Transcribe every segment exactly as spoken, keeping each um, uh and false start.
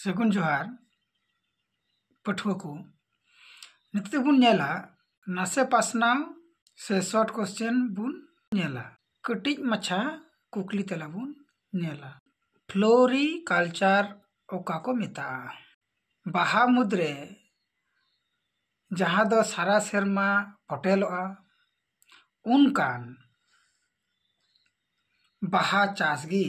ᱥᱟᱹᱜᱩᱱ ᱡᱚᱦᱟᱨ ᱯᱟᱹᱴᱷᱩᱣᱟᱹ ᱠᱚ᱾ ᱱᱤᱛᱚᱜ ᱵᱚᱱ ᱧᱮᱞᱟ ᱱᱟᱥᱮ ᱯᱟᱥᱱᱟᱣ ᱥᱮ short question ᱵᱚᱱ ᱧᱮᱞᱟ᱾ ᱠᱟᱹᱴᱤᱡ ᱢᱟᱪᱷᱟ ᱠᱩᱠᱞᱤ ᱛᱮᱞᱟ ᱵᱚᱱ ᱧᱮᱞᱟ᱾ Floriculture ᱚᱠᱟ ᱠᱚ ᱢᱮᱛᱟᱜᱼᱟ? ᱵᱟᱦᱟ ᱢᱩᱫᱽᱨᱮ ᱡᱟᱦᱟᱸ ᱫᱚ ᱥᱟᱨᱟ ᱥᱮᱨᱢᱟ ᱯᱷᱚᱴᱮᱞᱚᱜᱼᱟ, ᱚᱱᱠᱟᱱ ᱵᱟᱦᱟ ᱪᱟᱥ ᱜᱮ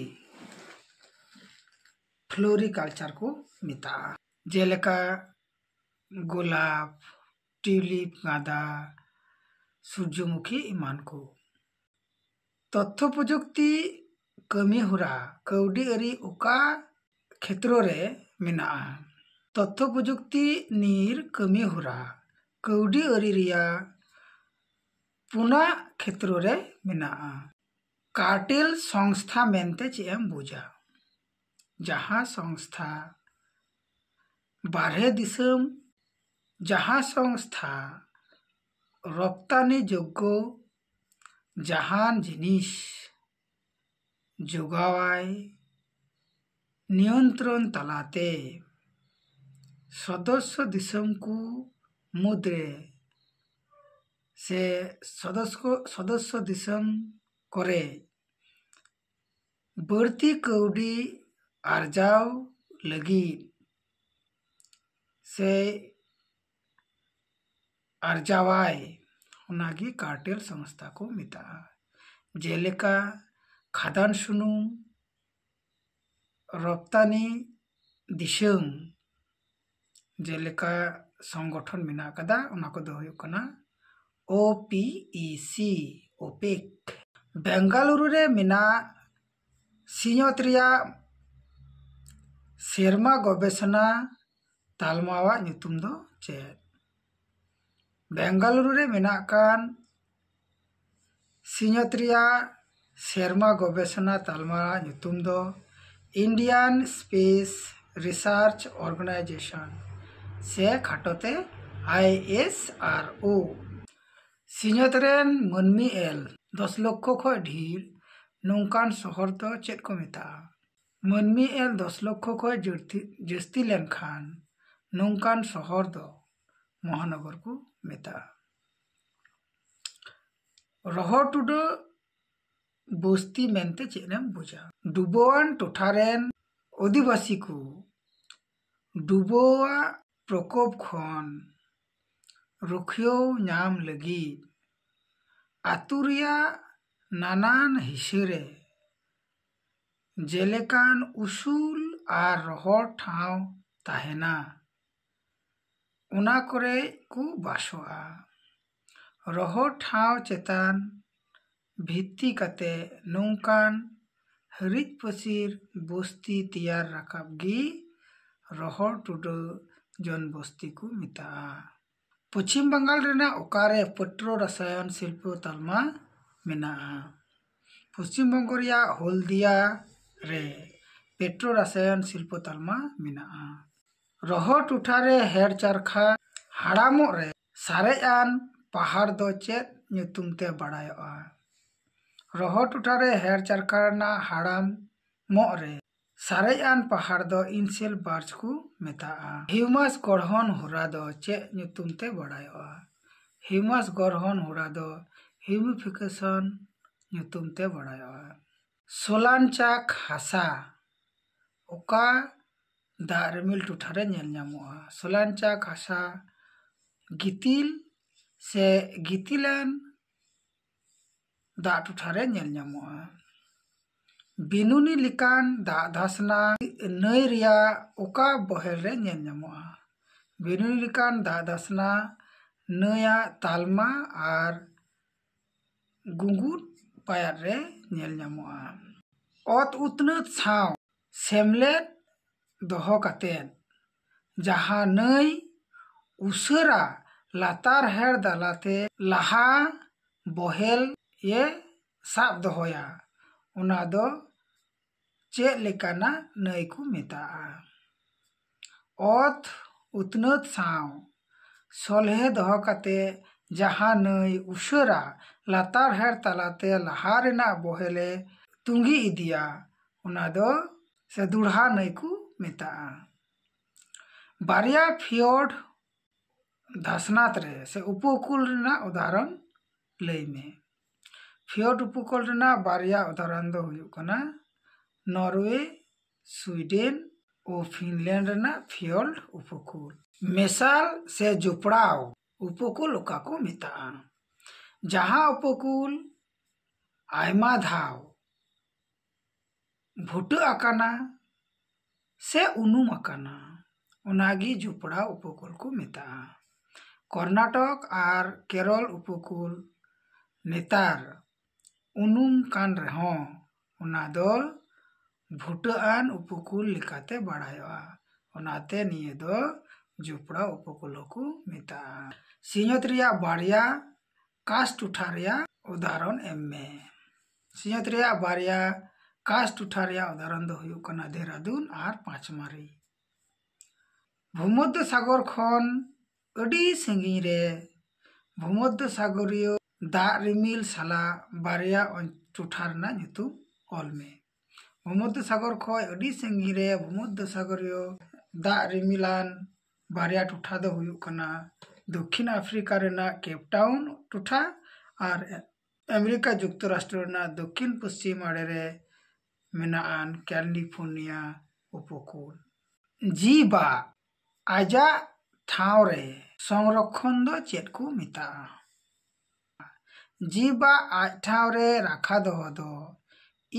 floriculture ᱠᱚ ᱢᱮᱛᱟᱜᱼᱟ, ᱡᱮᱞᱮᱠᱟ ᱜᱳᱞᱟᱯ, ᱴᱤᱭᱩᱞᱤᱯ, ᱜᱟᱸᱫᱟ, ᱥᱩᱨᱡᱚᱢᱩᱠᱷᱤ ᱮᱢᱟᱱ ᱠᱚ᱾ ᱛᱚᱛᱛᱷᱚ ᱯᱨᱚᱡᱩᱠᱛᱤ ᱠᱟᱹᱢᱤ ᱦᱚᱨᱟ ᱠᱟᱹᱣᱰᱤ ᱟᱹᱨᱤ ᱚᱠᱟ ᱠᱷᱮᱛᱨᱚ ᱨᱮ ᱢᱮᱱᱟᱜᱼᱟ? ᱛᱚᱛᱛᱷᱚ ᱯᱨᱚᱡᱩᱠᱛᱤ ᱱᱤᱨ ᱠᱟᱹᱢᱤ ᱦᱚᱨᱟ ᱠᱟᱹᱣᱰᱤ ᱟᱹᱨᱤ ᱨᱮᱭᱟᱜ ᱯᱩᱱᱟᱜ ᱠᱷᱮᱛᱨᱚ ᱨᱮ ᱢᱮᱱᱟᱜᱼᱟ᱾ ᱠᱟᱨᱴᱮᱞ ᱥᱚᱝᱥᱛᱷᱟ ᱢᱮᱱᱛᱮ ᱪᱮᱫ ᱮᱢ ᱵᱩᱡᱟ? ᱡᱟᱦᱟᱸ ᱥᱚᱝᱥᱛᱷᱟ ᱵᱟᱨᱦᱮ ᱫᱤᱥᱚᱢ, ᱡᱟᱦᱟᱸ ᱥᱚᱝᱥᱛᱷᱟ ᱨᱚᱯᱛᱟᱱᱤ ᱡᱳᱜᱽᱜᱚ ᱡᱟᱦᱟᱱ ᱡᱤᱱᱤᱥ ᱡᱚᱜᱟᱣᱟᱭ, ᱱᱤᱭᱚᱱᱛᱨᱚᱱ ᱛᱟᱞᱟᱛᱮ ᱥᱚᱫᱚᱥᱥᱚ ᱫᱤᱥᱚᱢ ᱠᱚ ᱢᱩᱫᱽᱨᱮ ᱥᱮ ᱥᱚᱫᱚᱥᱥᱚ ᱥᱚᱫᱚᱥᱥᱚ ᱫᱤᱥᱚᱢ ᱠᱚᱨᱮ ᱵᱟᱹᱲᱛᱤ ᱠᱟᱹᱣᱰᱤ ᱟᱨᱡᱟᱣ ᱞᱟᱹᱜᱤᱫ ᱥᱮ ᱟᱨᱡᱟᱣᱟᱭ, ᱚᱱᱟᱜᱮ ᱠᱟᱨᱴᱮᱞ ᱥᱚᱝᱥᱛᱷᱟ ᱠᱚ ᱢᱮᱛᱟᱜᱼᱟ᱾ ᱡᱮᱞᱮᱠᱟ ᱠᱷᱟᱫᱟᱱ ᱥᱩᱱᱩᱢ, ᱨᱚᱯᱛᱟᱱᱤ ᱫᱤᱥᱚᱢ ᱡᱮᱞᱮᱠᱟ ᱥᱚᱝᱜᱚᱴᱷᱚᱱ ᱢᱮᱱᱟᱜ ᱟᱠᱟᱫᱟ, ᱚᱱᱟ ᱠᱚᱫᱚ ᱦᱩᱭᱩᱜ ᱠᱟᱱᱟ ᱳ ᱯᱤ ᱤ ᱥᱤ, ᱳᱯᱮᱠ᱾ ᱵᱮᱝᱜᱟᱞᱩᱨᱩ ᱨᱮ ᱢᱮᱱᱟᱜ ᱥᱤᱧᱚᱛ ᱨᱮᱭᱟᱜ ᱥᱮᱨᱢᱟ ᱜᱚᱵᱮᱥᱚᱱᱟ ᱛᱟᱞᱢᱟᱣᱟᱜ ᱧᱩᱛᱩᱢ ᱫᱚ ᱪᱮᱫ? ᱵᱮᱝᱜᱟᱞᱩᱨᱩ ᱨᱮ ᱢᱮᱱᱟᱜ ᱠᱟᱱ ᱥᱤᱧᱚᱛ ᱨᱮᱭᱟᱜ ᱥᱮᱨᱢᱟ ᱜᱚᱵᱮᱥᱚᱱᱟ ᱛᱟᱞᱢᱟ ᱧᱩᱛᱩᱢ ᱫᱚ Indian Space Research Organization ᱥᱮ ᱠᱷᱟᱴᱚ ᱛᱮ ᱟᱭ ᱮᱥ ᱟᱨ ᱳ᱾ ᱥᱤᱧᱚᱛ ᱨᱮᱱ ᱢᱟᱹᱱᱢᱤ ᱮᱞ ᱫᱚᱥ ᱞᱚᱠᱠᱷᱚ ᱠᱷᱚᱱ ᱰᱷᱮᱨ ᱱᱚᱝᱠᱟᱱ ᱥᱚᱦᱚᱨ ᱫᱚ ᱪᱮᱫ ᱠᱚ ᱢᱮᱛᱟᱜᱼᱟ? ᱢᱟᱹᱱᱢᱤ ᱮᱞ ᱫᱚᱥ ᱞᱚᱠᱠᱷᱚ ᱠᱷᱚᱱ ᱡᱟᱹᱥᱛᱤ ᱡᱟᱹᱥᱛᱤ ᱞᱮᱱᱠᱷᱟᱱ ᱱᱚᱝᱠᱟᱱ ᱥᱚᱦᱚᱨ ᱫᱚ ᱢᱚᱦᱟᱱᱚᱜᱚᱨ ᱠᱚ ᱢᱮᱛᱟᱜᱼᱟ᱾ ᱨᱚᱦᱚᱲ ᱴᱩᱰᱟᱹᱜ ᱵᱚᱥᱛᱤ ᱢᱮᱱᱛᱮ ᱪᱮᱫ ᱮᱢ ᱵᱩᱡᱟ? ᱰᱩᱵᱟᱹᱣᱟᱱ ᱴᱚᱴᱷᱟ ᱨᱮᱱ ᱚᱫᱷᱤᱵᱟᱥᱤ ᱠᱚ ᱰᱩᱵᱟᱹᱣᱟᱜ ᱯᱨᱚᱠᱳᱯ ᱠᱷᱚᱱ ᱨᱩᱠᱷᱤᱭᱟᱹᱣ ᱧᱟᱢ ᱞᱟᱹᱜᱤᱫ ᱟᱹᱛᱩ ᱨᱮᱭᱟᱜ ᱱᱟᱱᱟᱱ ᱦᱤᱸᱥᱟᱹ ᱨᱮ ᱡᱮᱞᱮᱠᱟᱱ ᱩᱥᱩᱞ ᱟᱨ ᱨᱚᱦᱚᱲ ᱴᱷᱟᱶ ᱛᱟᱦᱮᱱᱟ, ᱚᱱᱟ ᱠᱚᱨᱮ ᱠᱚ ᱵᱟᱥᱚᱜᱼᱟ᱾ ᱨᱚᱦᱚᱲ ᱴᱷᱟᱶ ᱪᱮᱛᱟᱱ ᱵᱷᱤᱛᱛᱤ ᱠᱟᱛᱮ ᱱᱚᱝᱠᱟᱱ ᱦᱟᱹᱨᱤᱡ ᱯᱟᱹᱥᱤᱨ ᱵᱚᱥᱛᱤ ᱛᱮᱭᱟᱨ ᱨᱟᱠᱟᱵ ᱜᱮ ᱨᱚᱦᱚᱲ ᱴᱩᱰᱟᱹ ᱡᱚᱱᱵᱚᱥᱛᱤ ᱠᱚ ᱢᱮᱛᱟᱜᱼᱟ᱾ ᱯᱚᱪᱷᱤᱢ ᱵᱟᱝᱜᱟᱞ ᱨᱮᱱᱟᱜ ᱚᱠᱟᱨᱮ ᱯᱮᱴᱨᱳ ᱨᱟᱥᱟᱭᱚᱱ ᱥᱤᱞᱯᱚ ᱛᱟᱞᱢᱟ ᱢᱮᱱᱟᱜᱼᱟ? ᱯᱚᱪᱷᱤᱢ ᱵᱚᱝᱜᱚ ᱨᱮᱭᱟᱜ ᱦᱚᱞᱫᱤᱭᱟ ᱨᱮ ᱯᱮᱴᱨᱳ ᱨᱟᱥᱟᱭᱚᱱ ᱥᱤᱞᱯᱚ ᱛᱟᱞᱢᱟ ᱢᱮᱱᱟᱜᱼᱟ᱾ ᱨᱚᱦᱚᱲ ᱴᱚᱴᱷᱟ ᱨᱮ ᱦᱮᱲ ᱪᱟᱨᱠᱷᱟ ᱦᱟᱲᱟᱢᱚᱜ ᱨᱮ ᱥᱟᱨᱮᱡ ᱟᱱ ᱯᱟᱦᱟᱲ ᱫᱚ ᱪᱮᱫ ᱧᱩᱛᱩᱢ ᱛᱮ ᱵᱟᱲᱟᱭᱚᱜᱼᱟ? ᱨᱚᱦᱚᱲ ᱴᱚᱴᱷᱟ ᱨᱮ ᱦᱮᱲ ᱪᱟᱨᱠᱷᱟ ᱨᱮᱱᱟᱜ ᱦᱟᱲᱟᱢᱚᱜ ᱨᱮ ᱥᱟᱨᱮᱡ ᱟᱱ ᱯᱟᱦᱟᱲ ᱫᱚ ᱤᱱᱥᱮᱞ ᱵᱟᱨᱪ ᱠᱚ ᱢᱮᱛᱟᱜᱼᱟ᱾ ᱦᱤᱭᱩᱢᱟᱥ ᱜᱚᱲᱦᱚᱱ ᱦᱚᱨᱟ ᱫᱚ ᱪᱮᱫ ᱧᱩᱛᱩᱢ ᱛᱮ ᱵᱟᱲᱟᱭᱚᱜᱼᱟ? ᱦᱤᱭᱩᱢᱟᱥ ᱜᱚᱲᱦᱚᱱ ᱦᱚᱨᱟ ᱫᱚ ᱦᱤᱭᱩᱢᱤᱯᱷᱤᱠᱮᱥᱚᱱ ᱧᱩᱛᱩᱢ ᱛᱮ ᱵᱟᱲᱟᱭᱚᱜᱼᱟ᱾ ᱥᱳᱞᱟᱱᱪᱟᱠ ᱦᱟᱥᱟ ᱚᱠᱟ ᱫᱟᱜ ᱨᱤᱢᱤᱞ ᱴᱚᱴᱷᱟ ᱨᱮ ᱧᱮᱞ ᱧᱟᱢᱚᱜᱼᱟ? ᱥᱳᱞᱟᱱᱪᱟᱠ ᱦᱟᱥᱟ ᱜᱤᱛᱤᱞ ᱥᱮ ᱜᱤᱛᱤᱞᱟᱱ ᱫᱟᱜ ᱴᱚᱴᱷᱟ ᱨᱮ ᱧᱮᱞ ᱧᱟᱢᱚᱜᱼᱟ᱾ ᱵᱤᱱᱩᱱᱤ ᱞᱮᱠᱟᱱ ᱫᱟᱜ ᱫᱷᱟᱥᱱᱟ ᱱᱟᱹᱭ ᱨᱮᱭᱟᱜ ᱚᱠᱟ ᱵᱚᱦᱮᱞ ᱨᱮ ᱧᱮᱞ ᱧᱟᱢᱚᱜᱼᱟ? ᱵᱤᱱᱩᱱᱤ ᱞᱮᱠᱟᱱ ᱫᱟᱜ ᱫᱷᱟᱥᱱᱟ ᱱᱟᱹᱭᱟᱜ ᱛᱟᱞᱢᱟ ᱟᱨ ᱜᱩᱸᱜᱩᱫ ᱯᱟᱭᱟᱫ ᱨᱮ ᱧᱮᱞ ᱧᱟᱢᱚᱜᱼᱟ᱾ ᱚᱛ ᱩᱛᱱᱟᱹᱛ ᱥᱟᱶ ᱥᱮᱢᱞᱮᱫ ᱫᱚᱦᱚ ᱠᱟᱛᱮ ᱡᱟᱦᱟᱸ ᱱᱟᱹᱭ ᱩᱥᱟᱹᱨᱟ ᱞᱟᱛᱟᱨ ᱦᱮᱲ ᱛᱟᱞᱟᱛᱮ ᱞᱟᱦᱟ ᱵᱚᱦᱮᱞ ᱮ ᱥᱟᱵ ᱫᱚᱦᱚᱭᱟ, ᱚᱱᱟ ᱫᱚ ᱪᱮᱫ ᱞᱮᱠᱟᱱᱟᱜ ᱱᱟᱹᱭ ᱠᱚ ᱢᱮᱛᱟᱜᱼᱟ? ᱚᱛ ᱩᱛᱱᱟᱹᱛ ᱥᱟᱶ ᱥᱚᱞᱦᱮ ᱫᱚᱦᱚ ᱠᱟᱛᱮ ᱡᱟᱦᱟᱸ ᱱᱟᱹᱭ ᱩᱥᱟᱹᱨᱟ ᱞᱟᱛᱟᱨ ᱦᱮᱲ ᱛᱟᱞᱟᱛᱮ ᱞᱟᱦᱟ ᱨᱮᱱᱟᱜ ᱵᱚᱦᱮᱞᱮ ᱛᱩᱸᱜᱤ ᱤᱫᱤᱭᱟ, ᱚᱱᱟ ᱫᱚ ᱥᱮ ᱫᱩᱲᱦᱟ ᱱᱟᱹᱭ ᱠᱚ ᱢᱮᱛᱟᱜᱼᱟ᱾ ᱵᱟᱨᱭᱟ ᱯᱷᱤᱭᱳᱨᱰ ᱫᱷᱟᱥᱱᱟᱛ ᱨᱮ ᱥᱮ ᱩᱯᱚᱠᱩᱞ ᱨᱮᱱᱟᱜ ᱩᱫᱟᱦᱚᱨᱚᱱ ᱞᱟᱹᱭ ᱢᱮ᱾ ᱯᱷᱤᱭᱳᱨᱰ ᱩᱯᱚᱠᱩᱞ ᱨᱮᱱᱟᱜ ᱵᱟᱨᱭᱟ ᱩᱫᱟᱦᱚᱨᱚᱱ ᱫᱚ ᱦᱩᱭᱩᱜ ᱠᱟᱱᱟ ᱱᱚᱨᱣᱮ, ᱥᱩᱭᱰᱮᱱ ᱳ ᱯᱷᱤᱱᱞᱮᱱᱰ ᱨᱮᱱᱟᱜ ᱯᱷᱤᱭᱳᱨᱰ ᱩᱯᱚᱠᱩᱞ᱾ ᱢᱮᱥᱟᱞ ᱥᱮ ᱡᱚᱯᱲᱟᱣ ᱩᱯᱚᱠᱩᱞ ᱚᱠᱟ ᱠᱚ ᱢᱮᱛᱟᱜᱼᱟ? ᱡᱟᱦᱟᱸ ᱩᱯᱚᱠᱩᱞ ᱟᱭᱢᱟ ᱫᱷᱟᱣ ᱵᱷᱩᱴᱟᱹᱜ ᱟᱠᱟᱱᱟ ᱥᱮ ᱩᱱᱩᱢ ᱟᱠᱟᱱᱟ, ᱚᱱᱟᱜᱮ ᱡᱚᱯᱲᱟᱣ ᱩᱯᱚᱠᱩᱞ ᱠᱚ ᱢᱮᱛᱟᱜᱼᱟ᱾ ᱠᱚᱨᱱᱟᱴᱚᱠ ᱟᱨ ᱠᱮᱨᱚᱞ ᱩᱯᱚᱠᱩᱞ ᱱᱮᱛᱟᱨ ᱩᱱᱩᱢ ᱠᱟᱱ ᱨᱮᱦᱚᱸ, ᱚᱱᱟ ᱫᱚ ᱵᱷᱩᱴᱟᱹᱜ ᱟᱱ ᱩᱯᱚᱠᱩᱞ ᱞᱮᱠᱟᱛᱮ ᱵᱟᱲᱟᱭᱚᱜᱼᱟ᱾ ᱚᱱᱟᱛᱮ ᱱᱤᱭᱟᱹ ᱫᱚ ᱡᱚᱯᱲᱟᱣ ᱩᱯᱚᱠᱩᱞ ᱦᱚᱸᱠᱚ ᱢᱮᱛᱟᱜᱼᱟ᱾ ᱥᱤᱧᱚᱛ ᱨᱮᱭᱟᱜ ᱵᱟᱨᱭᱟ ᱠᱟᱥ ᱴᱚᱴᱷᱟ ᱨᱮᱭᱟᱜ ᱩᱫᱟᱦᱚᱨᱚᱱ ᱮᱢ ᱢᱮ᱾ ᱥᱤᱧᱚᱛ ᱨᱮᱭᱟᱜ ᱵᱟᱨᱭᱟ ᱠᱟᱥ ᱴᱚᱴᱷᱟ ᱨᱮᱭᱟᱜ ᱩᱫᱟᱦᱚᱨᱚᱱ ᱫᱚ ᱦᱩᱭᱩᱜ ᱠᱟᱱᱟ ᱫᱮᱦᱨᱟᱫᱩᱱ ᱟᱨ ᱯᱟᱸᱪᱢᱟᱨᱤ᱾ ᱵᱷᱩᱢᱚᱫᱽᱫᱷᱚ ᱥᱟᱜᱚᱨ ᱠᱷᱚᱱ ᱟᱹᱰᱤ ᱥᱟᱺᱜᱤᱧ ᱨᱮ ᱵᱷᱩᱢᱚᱫᱽᱫᱷᱚ ᱥᱟᱜᱚᱨᱤᱭᱟᱹ ᱫᱟᱜ ᱨᱤᱢᱤᱞ ᱥᱟᱞᱟᱜ ᱵᱟᱨᱭᱟ ᱚᱧ-, ᱴᱚᱴᱷᱟ ᱨᱮᱱᱟᱜ ᱧᱩᱛᱩᱢ ᱚᱞ ᱢᱮ᱾ ᱵᱷᱩᱢᱚᱫᱽᱫᱷᱚ ᱥᱟᱜᱚᱨ ᱠᱷᱚᱱ ᱟᱹᱰᱤ ᱥᱟᱺᱜᱤᱧ ᱨᱮ ᱵᱷᱩᱢᱚᱫᱽᱫᱷᱚ ᱥᱟᱜᱚᱨᱤᱭᱟᱹ ᱫᱟᱜ ᱨᱤᱢᱤᱞᱟᱱ ᱵᱟᱨᱭᱟ ᱴᱚᱴᱷᱟ ᱫᱚ ᱦᱩᱭᱩᱜ ᱠᱟᱱᱟ ᱫᱚᱠᱠᱷᱤᱱ ᱟᱯᱷᱨᱤᱠᱟ ᱨᱮᱱᱟᱜ ᱠᱮᱯ ᱴᱟᱣᱩᱱ ᱴᱚᱴᱷᱟ ᱟᱨ ᱟᱢᱮᱨᱤᱠᱟ ᱡᱩᱠᱛᱚᱨᱟᱥᱴᱨᱚ ᱨᱮᱱᱟᱜ ᱫᱚᱠᱠᱷᱤᱱ ᱯᱚᱥᱪᱤᱢ ᱟᱲᱮ ᱨᱮ ᱢᱮᱱᱟᱜ ᱟᱱ ᱠᱮᱞᱤᱯᱷᱳᱨᱱᱤᱭᱟ ᱩᱯᱚᱠᱩᱞ᱾ ᱡᱤᱵᱟᱜ ᱟᱡᱟᱜ ᱴᱷᱟᱶ ᱨᱮ ᱥᱚᱝᱨᱚᱠᱷᱚᱱ ᱫᱚ ᱪᱮᱫ ᱠᱚ ᱢᱮᱛᱟᱜᱼᱟ? ᱡᱤᱵᱟᱜ ᱟᱡ ᱴᱷᱟᱶ ᱨᱮ ᱨᱟᱠᱷᱟ ᱫᱚᱦᱚ ᱫᱚ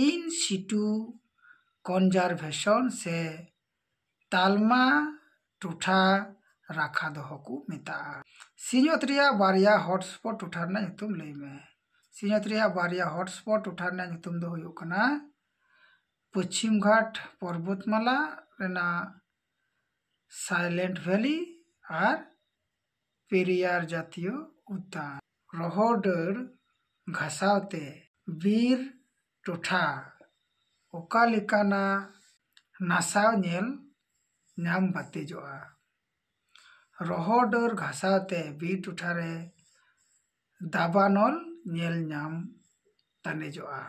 in situ conservation ᱥᱮ ᱛᱟᱞᱢᱟ ᱴᱚᱴᱷᱟ ᱨᱟᱠᱷᱟ ᱫᱚᱦᱚ ᱠᱚ ᱢᱮᱛᱟᱜᱼᱟ᱾ ᱥᱤᱧᱚᱛ ᱨᱮᱭᱟᱜ ᱵᱟᱨᱭᱟ ᱦᱚᱴᱥᱯᱚᱴ ᱴᱚᱴᱷᱟ ᱨᱮᱱᱟᱜ ᱧᱩᱛᱩᱢ ᱞᱟᱹᱭ ᱢᱮ᱾ ᱥᱤᱧᱚᱛ ᱨᱮᱭᱟᱜ ᱵᱟᱨᱭᱟ ᱦᱚᱴᱥᱯᱚᱴ ᱴᱚᱴᱷᱟ ᱨᱮᱱᱟᱜ ᱧᱩᱛᱩᱢ ᱫᱚ ᱦᱩᱭᱩᱜ ᱠᱟᱱᱟ ᱯᱚᱪᱷᱤᱢ ᱜᱷᱟᱴ ᱯᱚᱨᱵᱚᱛᱢᱟᱞᱟ ᱨᱮᱱᱟᱜ ᱥᱟᱭᱞᱮᱱᱴ ᱵᱷᱮᱞᱤ ᱟᱨ ᱯᱮᱨᱤᱭᱟᱨ ᱡᱟᱛᱤᱭᱚ ᱩᱫᱽᱫᱟᱱ᱾ ᱨᱚᱦᱚᱲ ᱰᱟᱹᱨ ᱜᱷᱟᱥᱟᱣ ᱛᱮ ᱵᱤᱨ ᱴᱚᱴᱷᱟ ᱚᱠᱟ ᱞᱮᱠᱟᱱᱟᱜ ᱱᱟᱥᱟᱣ ᱧᱮᱞ ᱧᱟᱢ ᱵᱟᱛᱮᱡᱚᱜᱼᱟ? ᱨᱚᱦᱚᱲ ᱰᱟᱹᱨ ᱜᱷᱟᱥᱟᱣ ᱛᱮ ᱵᱤᱨ ᱴᱚᱴᱷᱟ ᱨᱮ ᱫᱟᱵᱟᱱᱚᱞ ᱧᱮᱞ ᱧᱟᱢ ᱛᱟᱱᱮᱡᱚᱜᱼᱟ᱾